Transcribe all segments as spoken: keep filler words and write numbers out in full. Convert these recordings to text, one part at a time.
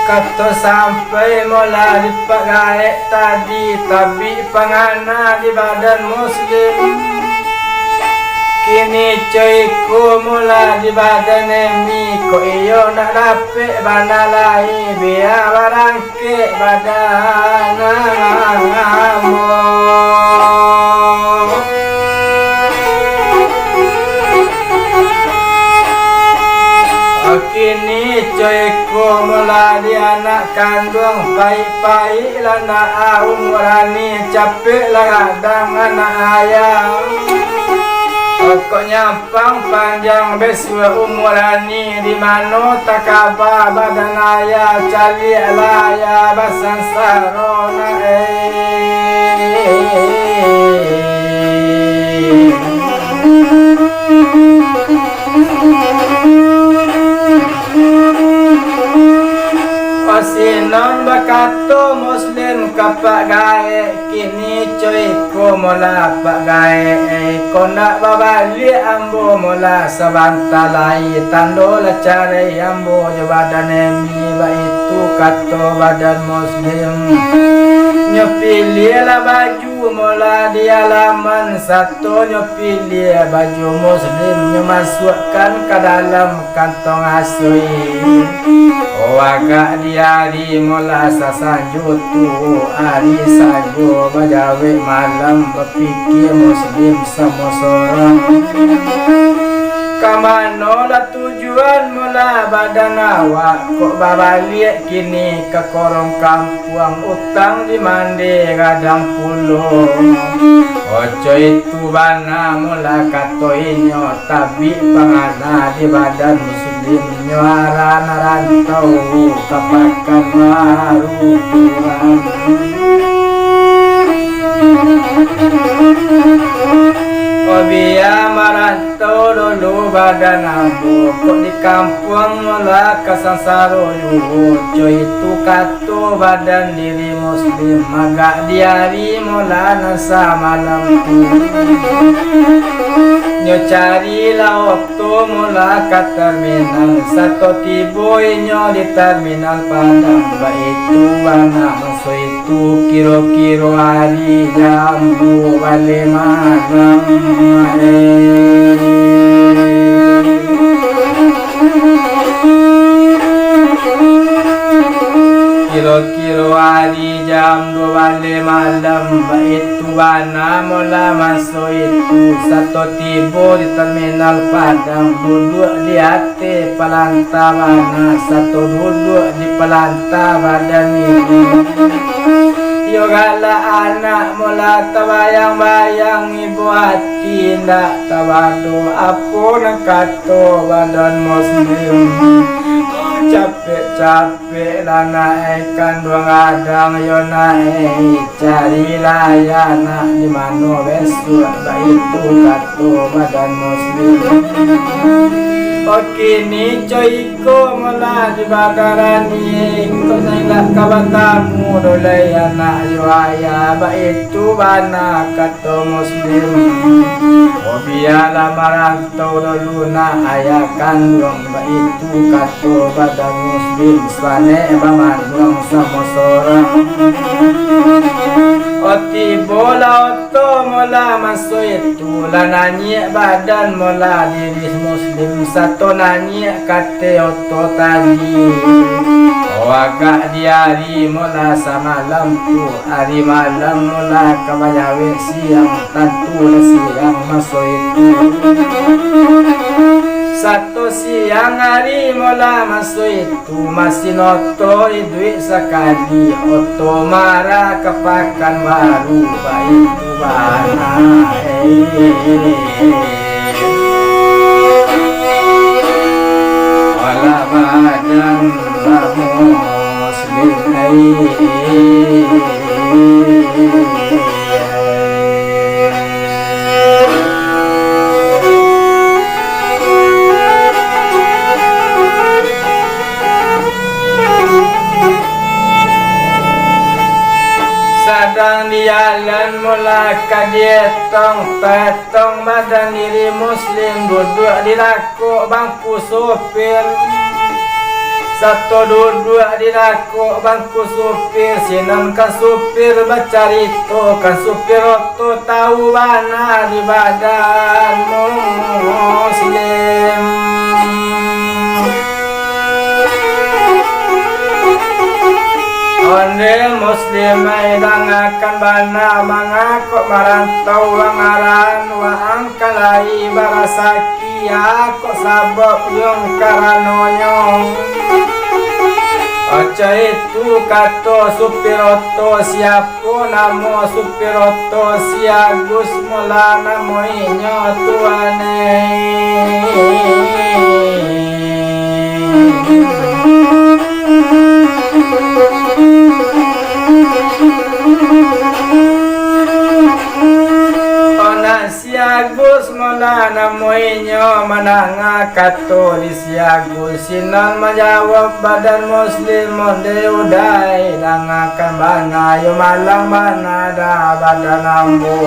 Kato sampai mula di Pak Gaek tadi, tabik pangana di badan Muslim. Kini co iko mula di badan Emi, kok iyo nak dapek bana lai, bia barangkek badan ambo. Kini co iko mula di anak kanduang, paik-paik lah nak umur Ani, capek lah gadang anak ayah. Pokoknya pang panjang bisuak umur Ani, di mano takaba badan ayah, caliaklah ayah basansaro nak, eh. Sinan bakato Muslim ka Pak Gaek, kini co iko mula Pak Gaek, eh, kok ndak babaliak ambo mula sabanta lai, tando lah carai ambo jo badan Emi, baitu kato badan Muslim. Nyo piliahlah baju mula di alaman, sato nyo piliah baju Muslim, nyo masuakkan ka dalam kantong asuih. Oh, agak di ari mula sasanjo tu, ari sajo bajawek malam, bapikia Muslim samo sorang. Ka mano lah tujuan mula badan awak, kok babaliak kini ka korong kampuang, utang di mande gadang pulo. Oco itu bana mula kato inyo, tabik pangana di badan Muslim, nyo aran rantau ka Pakanbaru pulang. Kok bia maran- tau dulu badan ambo, kok di kampuang mula ka sansaro juo, co itu kato badan diri Muslim, agak di ari mula nan samalam tu. Nyo carilah oto mula ka terminal, sato tibo inyo di terminal Padang, baitu bana maso itu. Tu kiro-kiro ari jam duo baleh malam, eh. Kiro-kiro ari jam duo baleh malam, baitu bana mula maso itu, sato tibo di terminal Padang, duduak di ateh palanta bana, sato duduak di palanta badan ibu. Iyo galak anak mula tabayang-bayang, ibo ati indak tabado, apo nan kato badan Muslim. Capek-capek lah nak, eh, kanduang gadang yo nak, eh. Carilah ayah nak di mano bisuak, baitu kato badan Muslim. Kini co iko mula di badan Ani, kok indak ka batamu doh lai anak yo ayah, baitu bana kato Muslim. Oh, bialah marantau dulu nak ayah kanduang, baitu kato badan Muslim, sanek bamanuang samo sorang. Oh, tibolah oto mula maso itu, lah nanyik badan mula diri Muslim, sato nanyik kateh oto tadi. Oh, agak di ari mula samalam tu, ari malam mula ka bajawek siang, tantu lah siang maso itu. Sato siang ari mula maso itu, masin oto iduik sakali, oto marah ka Pakanbaru, baitu bana, eh. Walah badan Muslim, eh. Sadang di jalan mula ka dietong, taetong badan diri Muslim, duduak di dakek bangku sopir. Sato duduak di dakek bangku supir, sinan ka supir bacarito, ka supir oto tahu bana di badan Muslim. Onde Muslim ai, dangakan bana, mangko marantau wang aran waang ka lai barasaki, ako sabab yang karanonyo. Oco itu kato supir oto, siapo namo supir oto? Si Agus Mola namo inyo, tuan e. Anak Si Agus Mola namo inyo, mandanga kato di Si Agus, sinan manjawab badan Muslim, onde uda e, dangakan bana yo, malang bana dah badan ambo.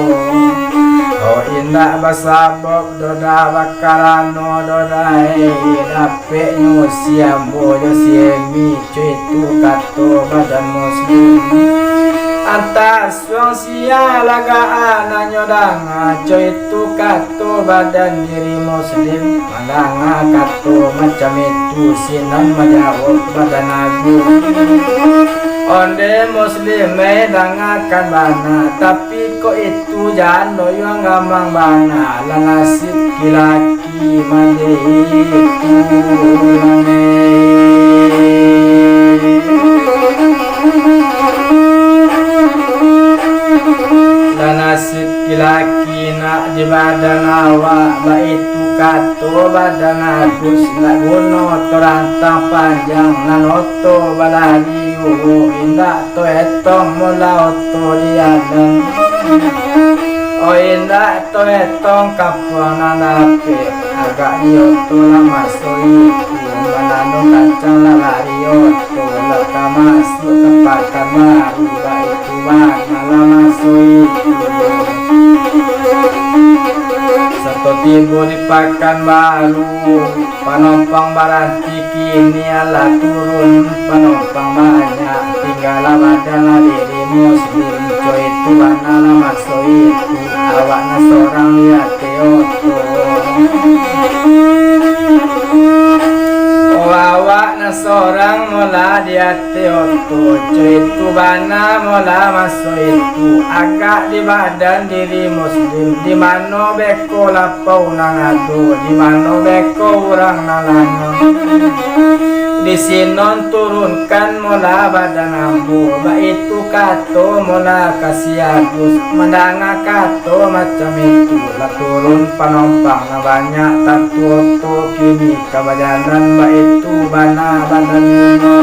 Oh, indak basabab doh, dah bakarano doh, dah e, dapeknyo si ambo jo si Emi. Oco itu kato badan Muslim. Antah suang sia lagakan anyo danga, oco itu kato badan diri Muslim. Mandanga kato macam itu, sinan manjawab badan Agus. Onde Muslim e, dangakan bana, tapi kok itu jando yo gamang bana, lah nasib kilaki. Lah nasib kilaki nak di badan awak, baitu kato badan Agus, nak guno torantang panjang, nan oto balari, oh, indak toetong mola oto di alam. Oh, indak toetong kapuangan dapek, agak iyo tu lah maso itu, manano kancang lah lari oto, lah ka masuak ka Pakanbaru, baitu bana lah maso itu. Sato tibo di Pakanbaru, panompang baranti, kini alah turun, panompang banyak, tinggalah badan lah diri Muslim, oco itu bana lah maso itu, awak nan sorang di ateh oto. Oh, awak nan sorang mola di ateh oto, oco itu bana mola maso itu, agak di badan diri Muslim, di mano beko lapau nan ado, di mano beko urang nan lanang. Di sinan turunkan mola badan ambo, baitu kato mola ka Si Agus, mandanga kato macam itu, lah turun panompang nan banyak, tantu oto kini ka bajalan, baitu bana badan inyo.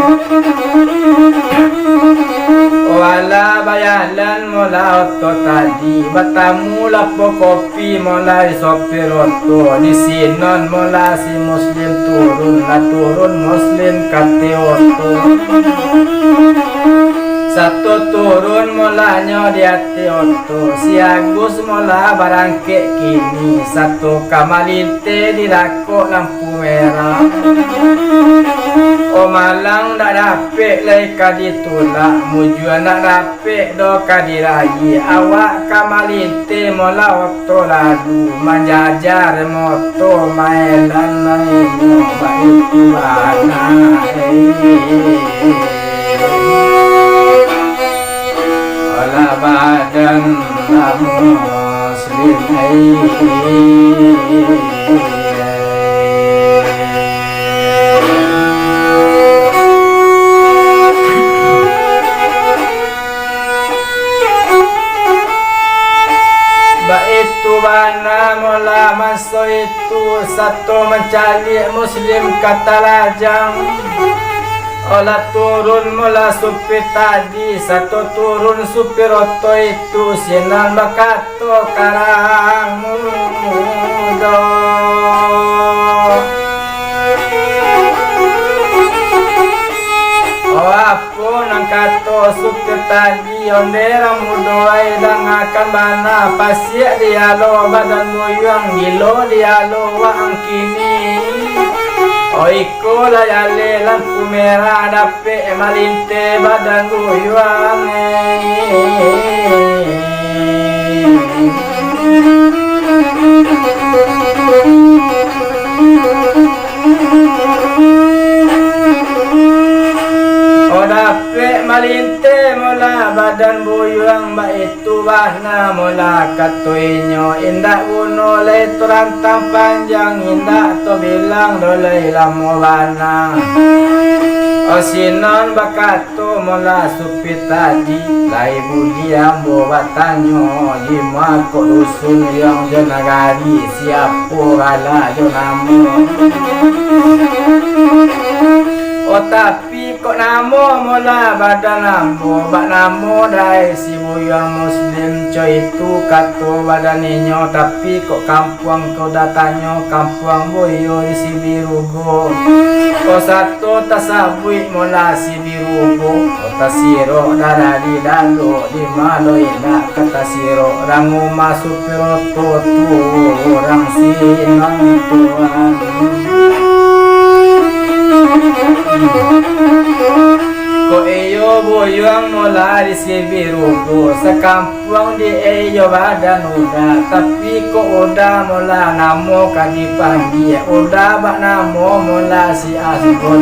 Walah bajalan mola oto tadi, batamu lah pokok Pi mola sopir oto, di sinan mola si Muslim turun, lah turun Muslim ka ateh oto. Sato turun molanyo di ateh oto, si Agus mola barangkek kini, sato ka malinteh di dakek lampu merah. Oh, malang ndak dapek lai ka ditulak, mujua ndak dapek pek do ka dirayi, awak ka malinteh mola oto lalu, manjajar moto maelan mainyo baitu bana. Alah badan lah Muslim ai. Baitu bana mola maso itu, sato mancaliak Muslim ka talajang. Olah turun mola supir tadi, sato turun supir oto itu, sinan bakato, Karang Mudo. Oh, apo nan kato supir tadi, onde Rang Mudo ai, dangakan bana, pasiak dialo badan buyuang, gilo dialo waang kini. Iko lah jaleh lampu merah, dapek malinteh badan buyuang. Oh, dapek malinteh mula badan buyuang, baitu bana mula kato inyo, indak guno lai tu rantang panjang, indak tu bilang do lai lamo bana. Oh, sinan bakato mula supir tadi, lai buliah ambo batanyo, di ma kok dusun yang jo nagari, siapo gala jo namo? Oh, tapi kok namo mula badan ambo, bak namo dai si buyuang Muslim, co itu kato badan inyo, tapi kok kampuang ko datanyo, kampuang ambo iyo di Sibirugo. Ko sato tasabuik mula Sibirugo, ko tasirok darah di dado, di ma lo indak ka tasirok, rango masuk peroto tu urang sinan tuan. Kok iyo buyuang mula di Sibirugo, sakampuang di iyo badan Uda, tapi kok Uda mula namo ka dipanggia, Uda bak namo mula si Asbon.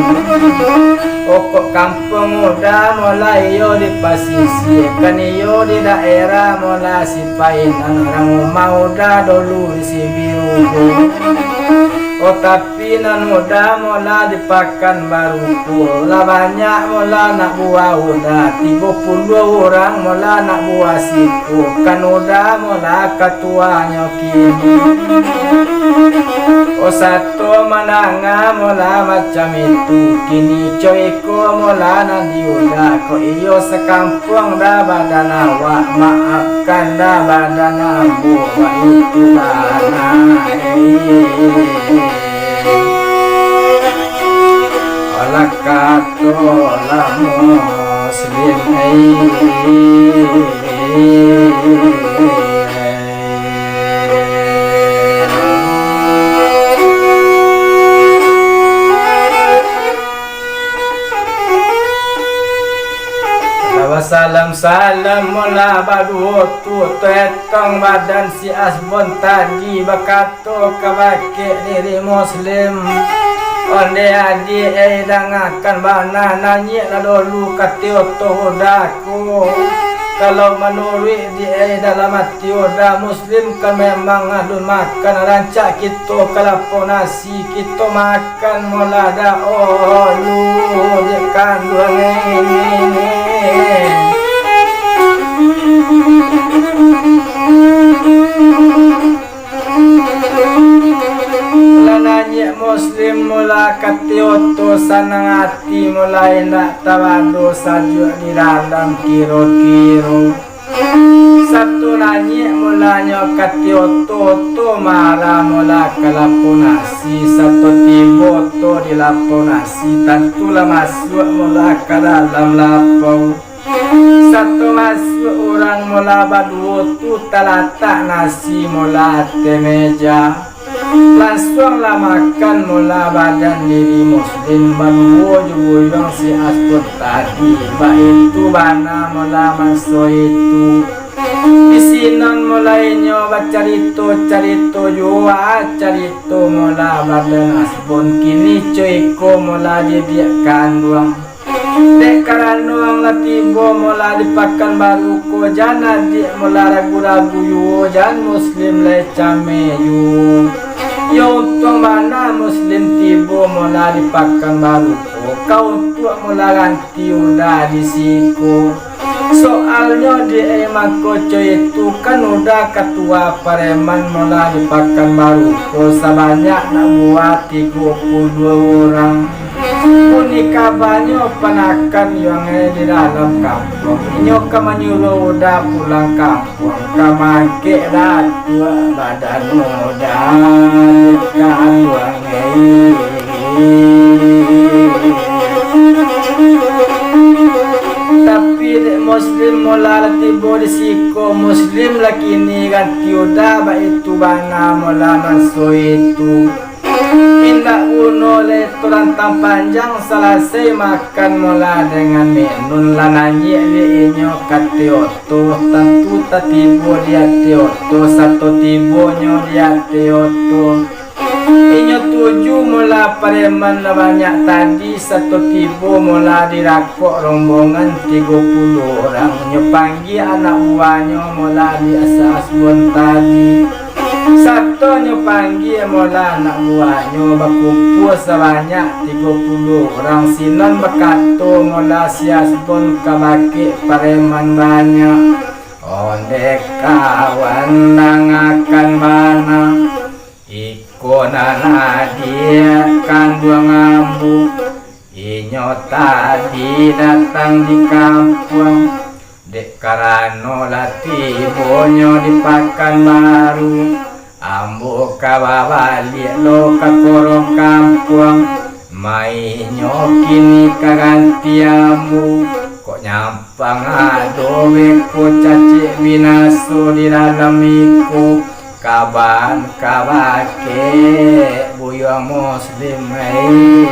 Okok kampuang Uda mula iyo di pasisia, kan iyo di daerah mula si Painan, urang rumah Uda dulu di Sibirugo. Oh, tapi nan Uda mula di Pakanbaru ko, lah banyak mula nak buah Uda, tigo puluah urang mula nak buah siko, kan Uda mula katuanyo kini. Oh, sato mandanga mula macam itu, kini co iko mula nan di Uda, kok iyo sakampuang dah badan awak, maafkan dah badan ambo, baitu bana. Alah kato lah Muslim, ai. Lah basalam-salam mula baduo tu, tetong badan si Asbon tadi bakato kabake diri Muslim, "Ondeh adiak, ai, dangakan bana, naiaklah dulu ka tioto Uda ko. Kalau manuruik di, ai, dalam ati Uda, Muslim kan memang alun makan, rancak kito ka lapau nasi, kito makan mula dahulu, dek kanduang ini." Lah naiak Muslim mula ka tioto, sanang ati mula, indak tabado sajuak di dalam kiro-kiro. Sato naiak mulanyo ka tioto, oto marah mula ka lapau nasi, sato tibo oto di lapau nasi, tantulah masuak mula ka dalam lapau. Sato masuak urang mula baduo tu, talatak nasi mula ateh meja. Lansuanglah makan mula badan diri Muslim baduo jo buyuang si Asbon tadi, baitu bana mula maso itu. Di sinan mula inyo bacarito-carito juo, carito mula badan Asbon, kini co iko mula didiak kanduang. Dek karano ang lah tibo mula di Pakanbaru ko, jan adiak mula ragu-ragu juo, jan Muslim lai cameh juo. Yo untuang bana Muslim tibo mula di Pakanbaru ko, ka untuak mula ganti Uda di siko. Soalnyo di ai mangko co itu kan Uda katua pareman mula di Pakanbaru ko, sabanyak nak buah tigo puluah urang. Bunyi kabanyo panakan yuang ai di dalam kampuang. Inyo ka manyuruah Uda pulang kampuang, ka maangkek datuak badan Uda di kampuang ai. Tapi dek Muslim mula lah tibo di siko, Muslim lah kini ganti Uda, baitu bana mula maso itu. Indak guno lai tu rantang panjang, salasai makan mola dengan minun, lah naiak dek inyo ka ateh oto, tantu tatibo di ateh oto. Sato tibonyo di ateh oto, inyo tuju mola pareman nan banyak tadi, sato tibo mola di rakok rombongan tigo puluah urang. Nyo panggia anak buahnyo mola di Asa Asbon tadi. Sato nyo panggia mola anak buahnyo, bakumpua sabanyak tigo puluah urang. Sinan bakato mola si Asbon kabake pareman banyak, "Ondeh kawan, dangakan bana. Iko nan adiak kanduang ambo. Inyo tadi datang di kampuang, dek karano lah tibonyo di Pakanbaru. Ambo ka babaliak lo ka korong kampuang, mainyo kini ka ganti ambo. Kok nyampang ado beko cacek binaso di dalam iko." Kaban kabake Buyuang Muslim, eh.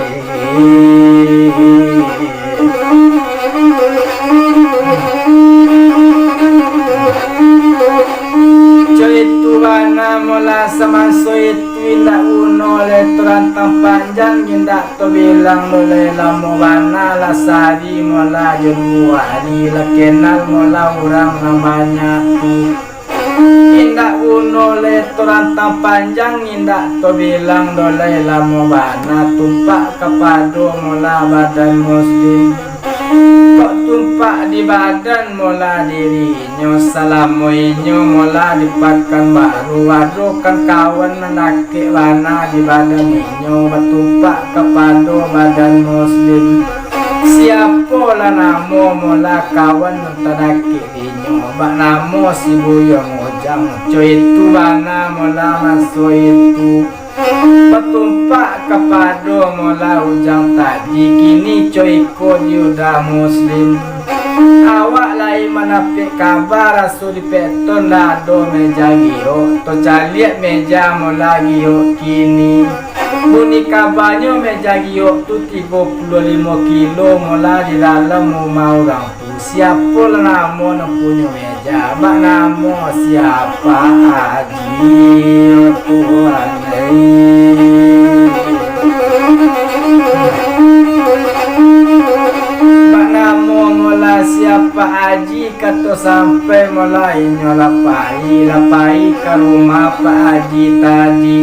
Co itu bana mola samaso itu indak guno lai tu rantang panjang, indak tabilang lai lamo bana, lah sahari mola jo duo hari, lah kenal mola urang nan banyak tu. Indak guno lai tu rantang panjang, indak tabilang lai lamo bana, tumpak kapado mola badan Muslim. Kok tumpak di badan mola dirinyo, salamo inyo mola di Pakanbaru, ado kan kawan nan dakek bana di badan inyo, batumpak kapado badan Muslim. Siapolah namo mola kawan nan tadakek inyo, bak namo si Buyuang Ujang. Co itu bana mola maso itu, batumpak kapado mola Ujang tadi, kini co iko di udah Muslim. Awak lai manapek kaba, raso di Peton ndak ado meja giok, tacaliak meja mola giok kini. Bunyi kabanyo meja giok tu tigo puluah limo kilo mola di dalam rumah urang tu. Siapolah namo nan punyo meja? Bak namo siapa Aji, Tuhan ai? Bak namo mola siapa Aji? Kato sampai mola inyo lah pai, lah pai ka rumah Pak Aji tadi.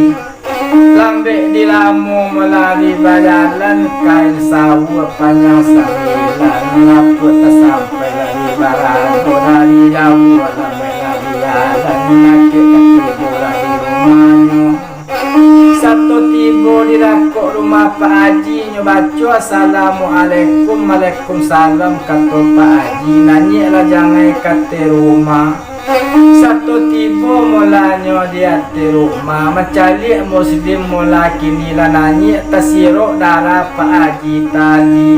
Lambek dilamo mola di bajalan, kain sawua panjang sambilan, laput tasampai lah di barado, dari jauah lambek lah di jalan, dakek ka tibo lah di rumahnyo. Sato tibo di dakek rumah Pak Aji, nyo baco, "Assalamualaikum." "Waalaikumsalam," kato Pak Aji, naiak lah jangai ka ateh rumah. Sato tibo molanyo di ateh rumah, mancaliak Muslim mola kini lah naiak tasirok darah Pak Aji tadi.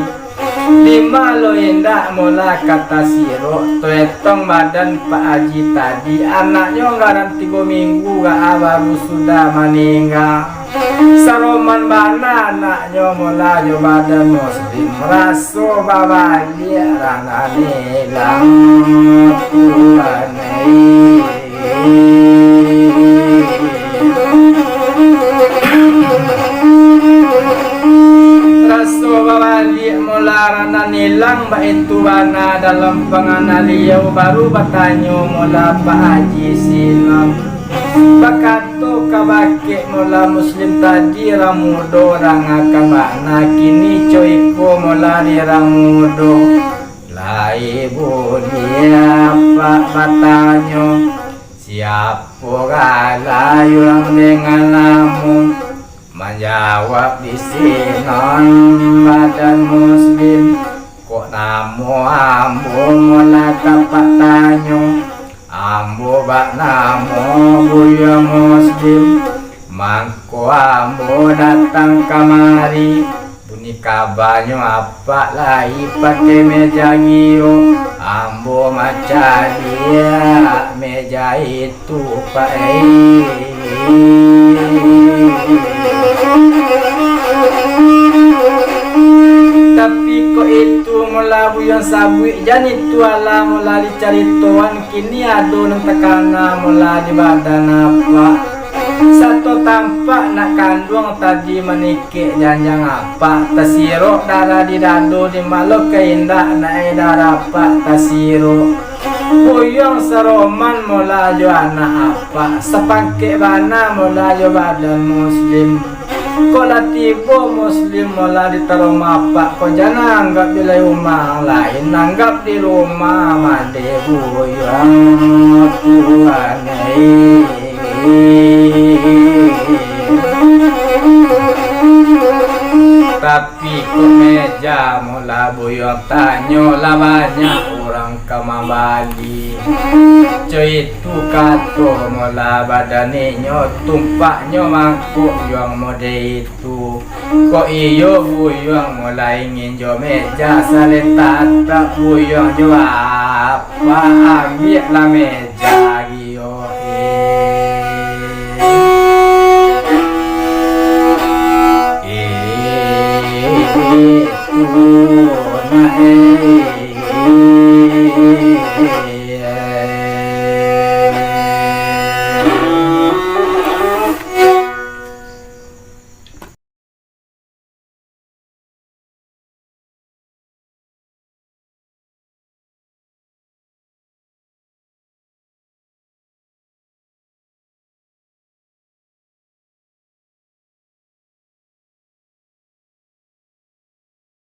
Dima lo indak mola ka tasirok, taetong badan Pak Aji tadi, anaknyo ngaran tigo minggu ga baru sudah maningga. Saroman bana anaknyo mola jo badan Muslim, raso babaliak rana nilang, Tuhan ai. Raso babaliak mola rana nilang, baitu bana dalam pangana liau, baru batanyo mola Pak Aji sinan. Bakato kabake mola Muslim tadi, "Rang mudo, dangakan bana, kini co iko mola di rang mudo." Lai buliah apak batanyo, "Siapo galai urang dengan namo?" Manjawab di sinan badan Muslim, "Kok namo ambo mola ka apak tanyo? Ambo bak namo Buyuang Muslim. Mangko ambo datang kamari, bunyi kabanyo apak lai pakai meja giok. Ambo mancaliak meja itu, Pak ai." Kok itu mula buyuang sabuik, jan itu alah mula dicaritoan, kini ado nan takana mula di badan apak. Sato tampak nak kanduang tadi manikek janjang apak, tasirok darah di dado, di ma lo ka indak nak darah apak tasirok. Buyuang saroman mula jo anak apak, sapangkek bana mula jo badan Muslim. Kok lah tibo Muslim mula di taroma apak, kok jan anggap di lai umah lain, anggap di rumah mande buyuang tuan ai. Tapi kok meja mula buyuang tanyo lah banyak urang ka mambali. Co itu kato mula badaninyo, tumpaknyo mangkok yuang mode itu. Kok iyo buyuang mula ingin jo meja, saleh tatak buyuang jo apa, ambiaklah meja.